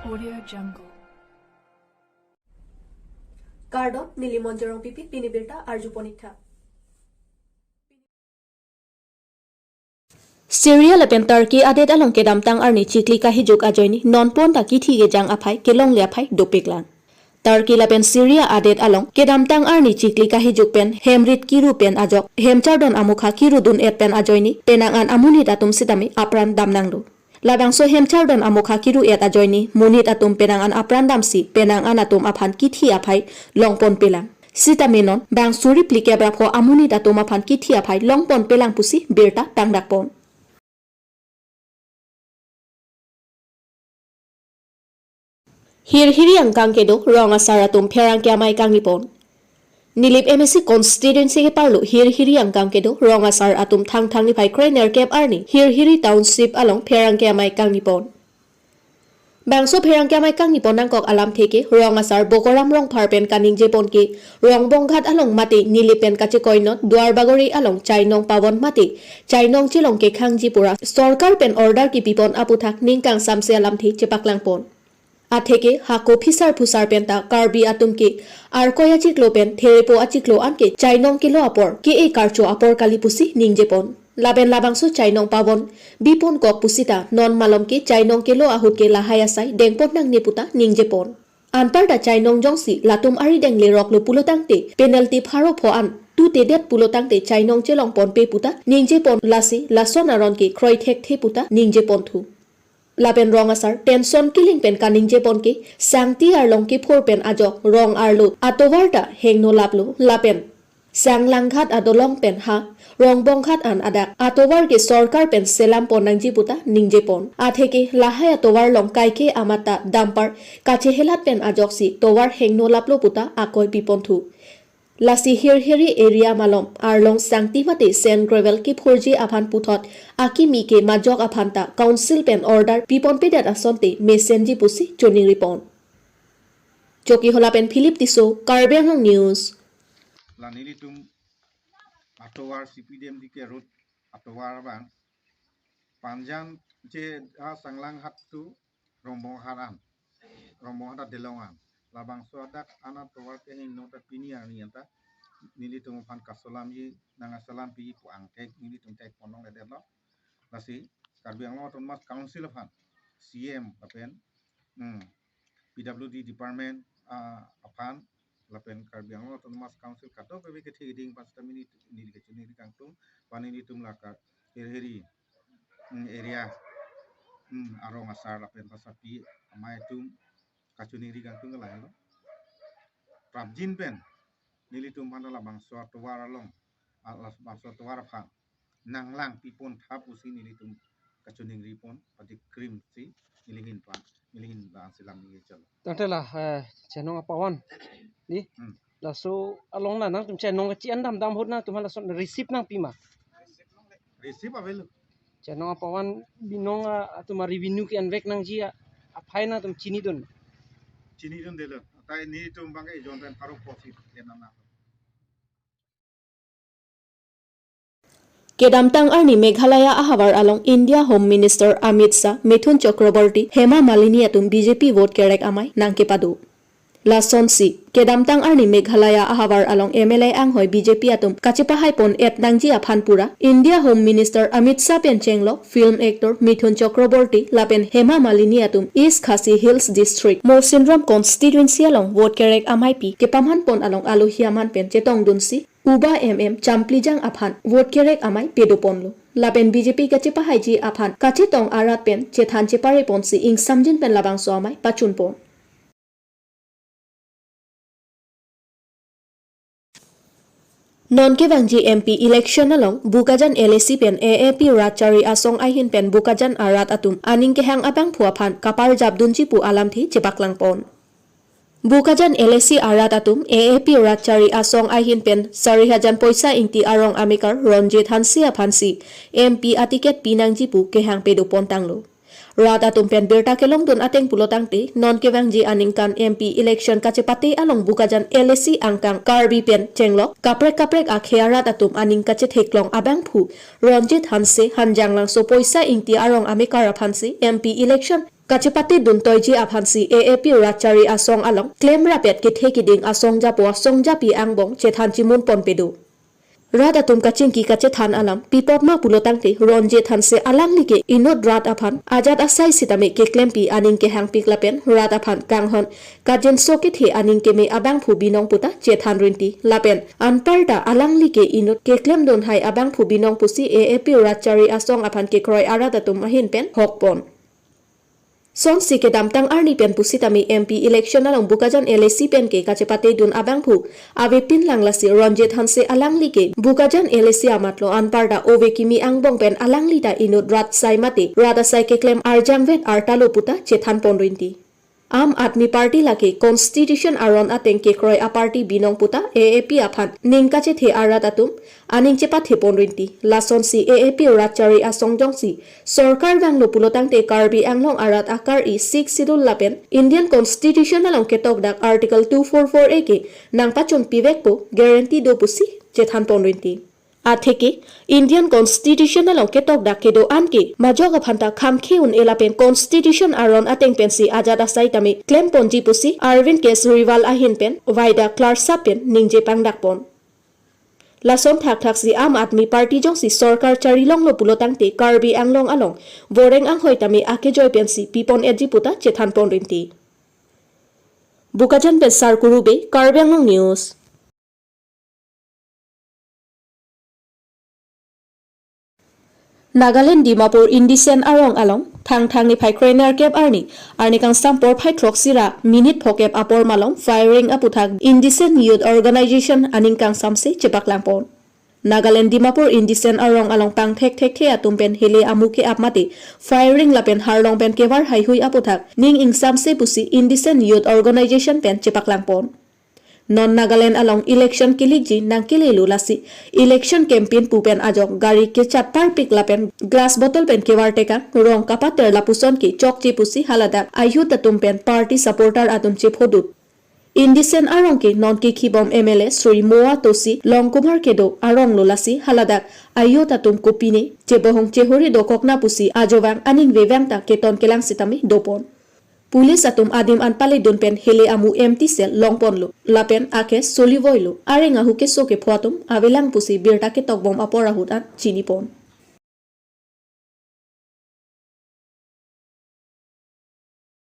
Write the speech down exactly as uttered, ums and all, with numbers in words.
Audio Jungle. Kardom, neli Monjorong Pipi, pini birta arju pon ik tha. Syria lapen Turkey adet along kedamtang arni chikli kahijuk ajoine non pon ta kithi kejang aphai kelongle aphai dopiklang. Turkey lapen Syria adet along kedamtang arni chikli kahijuk pen hemrit kiru pen ajok hemchardon amokha kirudun et pen ajoine penang an amonit atum sitame apran damnanglo. Labangso hemchardon amokha kiru et ajoine monit atum penang an apran damsi penang an atum aphan kithi aphai longponpelang. Sitame non bang suri phlikep ra pho amonit atum aphan kithi aphai longponpelang pusi birta tangdakpon. Hirhiri angkang kedo rong asar atum pherangke amei kangnipon. Nilip M A C constituency keparlo Hirhiri angkang kedo rong asar atum Thangthang niphai krenerkep arni Hirhiri township along pherangke amei kangnipon. Bangso pherangke amei kangnipon nangkok alamthe ke rong asar Bokoram Rongphar pen kaningjepon ke Rongbonghat along mate Nilip pen kachekoinot Duarbagori along chainong pavon mate chainong chelong kekhangji pura sorkar pen order kipipon aputhak ning kangsamse alamthe chepaklangpon. Atheke hako phisar phusar penta Karbi atum ke Arkoi achiklo pen Therepo achiklo anke chainong kelo apor ke e karcho apor kali pusi ningjepon. Lapen labangso chainong pavon bipon kok pusita non malom ke chainong kelo ahut ke lahai asai dengpon nangne puta ningjepon. Anparta chainong jongsi latum ari dengleroklo pulo tangte penalty pharo pho an tutedet pulo tangte chainong chelongponpe puta ningjepon, lasi lason aron ke kroi thekthe puta ningjeponthu. Lapen rong asar Tenson Killing pen kaningjepon ke sangti arlong kephor pen ajok rong arlo atovar ta hengno laplo lapen Sanglanghat adolong pen ha Rongbonghat an adak atovar ke sorkar pen selampon nangji puta ningjepon. Atheke lahai atovar along kaike amat ta dumper kachehelat pen ajoksi tovar hengno laplo puta akoi piponthu. Lasi Hirhiri area malom arlong sangti mate sand gravel kephorji aphan puthot akimi ke majok aphan ta council pen order piponpedet asonte mesenji pusi choningripon. Chokihola pen Philip Tisso, Karbi Anglong News. La nelitum atovar C P D M D K road atovar abang Panjan je ha Sanglanghat to Rongbonghat an, Rongbonghat adolong an. Labangso adak an atovar ke hingno ta pini arni anta nelitum aphan kasolamji nang asalam pi pu angkek nelitum kek ponong ledetlo. Lasi Karbi Anglong Autonomous Council aphan C M lapen, hmm, P W D department, ah, aphan lapen Karbi Anglong Autonomous Council kadokave kethe keding aphan sitame neli kachiningri kangtung, pini nelitum la Hirhiri, hmm, area, hmm, arong asar lapen pasapi amei atum kachiningri kangtung ke lahelo. Prapjin pen nelitum aphan labangso atovar along, ah, labangso atovar aphan nanglang pipon tha pusi nelitum kachiningripon pati krim si nelihin pa nelihin la selam neli chalo. Tangte la, eh, chainong apavan di. Hmm. Laso along la nangtum chainong kachi-an damdam ahut nangtum lason receipt nangpi ma? Receipt avelo. Chainong apavan binong a, atum a revenue ke-envek nangji a, aphai nangtum chinidun? Chinidundelo. Tai nelitum abang ke ejon pen pharo pho si kenana. Kedamtang arni Meghalaya ahavar along India Home Minister Amit Shah, Mithun Chakraborty, Hema Malini atum B J P vote kerek amei nangkepado. Lasonsi kedamtang arni Meghalaya ahavar along M L A anghoi B J P atum kachepahaipon et nangji aphan pura India Home Minister Amit Shah pen chenglok film actor Mithun Chakraborty lapen Hema Malini atum East Khasi Hills District Mawsynram constituency along vote kerek ameipi kepamhanpon along alohi aman pen chetongdunsi uba M M Champlijang aphan vote kerek amei pedoponlo. Lapen B J P kachepahaiji aphan kachetong arat pen chethan chepareponsi ingsamjin pen labangso amei pachunpon. Non kevangji M P election along Bokajan L A C pen A A P rat chari asong ahin pen Bokajan arat atum aning kehang abangphu aphan kaparjapdunji pu alamthe chepaklangpon. Bokajan L A C arat atum A A P rat chari asong ahin pen sari hajan poisa ingti arong amekar Ranjit Hanse aphansi M P aticket pinangji pu kehang pedopontanglo. Rat atum pen birta kelongdun ateng pulo tangte, non kevangji aningkan M P election kachepate along Bokajan L A C angkang Karbi pen chenglok kaprek kaprek akhei arat atum aning kachetheklong abangphu Ranjit Hanse, Hanjanglangso poisa ingti arong amekar aphansi M P election kachepate dun toiji aphansi A A P Rat Chari Asong along klem rapet kethe kiding asong japo asong japi angbong chethan chimun ponpe do. Rat atum kachingki kachethan alam pipot ma pulo tangte Ronjit Hanse alangli ke inut rat aphan ajat asai sitame keklempi aning kehangpik lapen rat aphan kanghon kajinso kethe aning keme abangphu binong puta chethan rinti lapen anparta alangli ke inut keklem dun hai abangphu binong pusi A A P Rat Chari Asong aphan kekroi arat atum ahin pen hokpon. Sonsi kedamtang arni pen pusitame M P election along Bokajan L A C pen ke kachepate dun abangphu avepin lang lasi Ronjit Hanse alangli ke Bokajan L A C amatlo anparta ove kimi angbong pen alangli ta inut rat sai mate rat asai keklem arjangvet artalo puta chethan ponrinti. Aam Aadmi Party lake Constitution aron ateng kekroi aparty binong puta A A P aphan ning kachethe arat atum aning chepathe ponrinti. Lasonsi A A P Rat Chari Asong jongsi sorkar vanglo pulo tangte Karbi Anglong arat akar-i Sixth Schedule lapen Indian Constitution along ketokdak Article two four four A ke nangpachun pivekpo guarantee do pusi chethan ponrinti. Atheke Indian Constitution along ketokdak kedo-an ke majok aphanta khamkhe un-e lapen Constitution aron ateng pensi ajat asai tame klem ponji pusi Arvind Kejriwal ahin pen vaida klarsap pen ningje pangdak pon. Lason thakthaksi Aam Aadmi Party jongsi sorkar chari longlo pulo tangte Karbi Anglong along voreng anghoi tame akejoi pensi pipon etji puta chethan ponrinti. Bokajan pen Sarkuru Bey, Karbi Anglong News. Nagaland Dimapur Indecent arong along Thangthang niphai kronerkep arni, arni kangsam porphai throksi ra minute phokep apor malom firing aputhak Indecent Youth Organization aning kangsamse chepaklangpon. Nagaland Dimapur Indecent arong along pangthek thekthe atum pen hele amu ke-ap mate firing lapen harlong pen kevar haihui aputhak ning ingsamse pusi Indecent Youth Organization pen chepaklangpon. Non Nagaland along election kelikji nangkelelo lasi election campaign pu pen ajok gari kechat parpik lapen glass bottle pen kevar tekang rong kapater lapuson ke chokche pusi haladak a-youth atum pen party supporter atum chephodut. Indecent arong ke non kekhibom M L A Shri Moa Tosi Longkumar kedo aronglo lasi haladak a-youth atum kopine chebohong chehori dokokna pusi ajovang aningve vang ta keton kelang sitame dopon. Police atum adim an paledun pen hele amu empty cell longponlo lapen a-case solivoilo, areng ahu keso kepho atum avelang pusi birta ketokbom apor ahut an chinipon.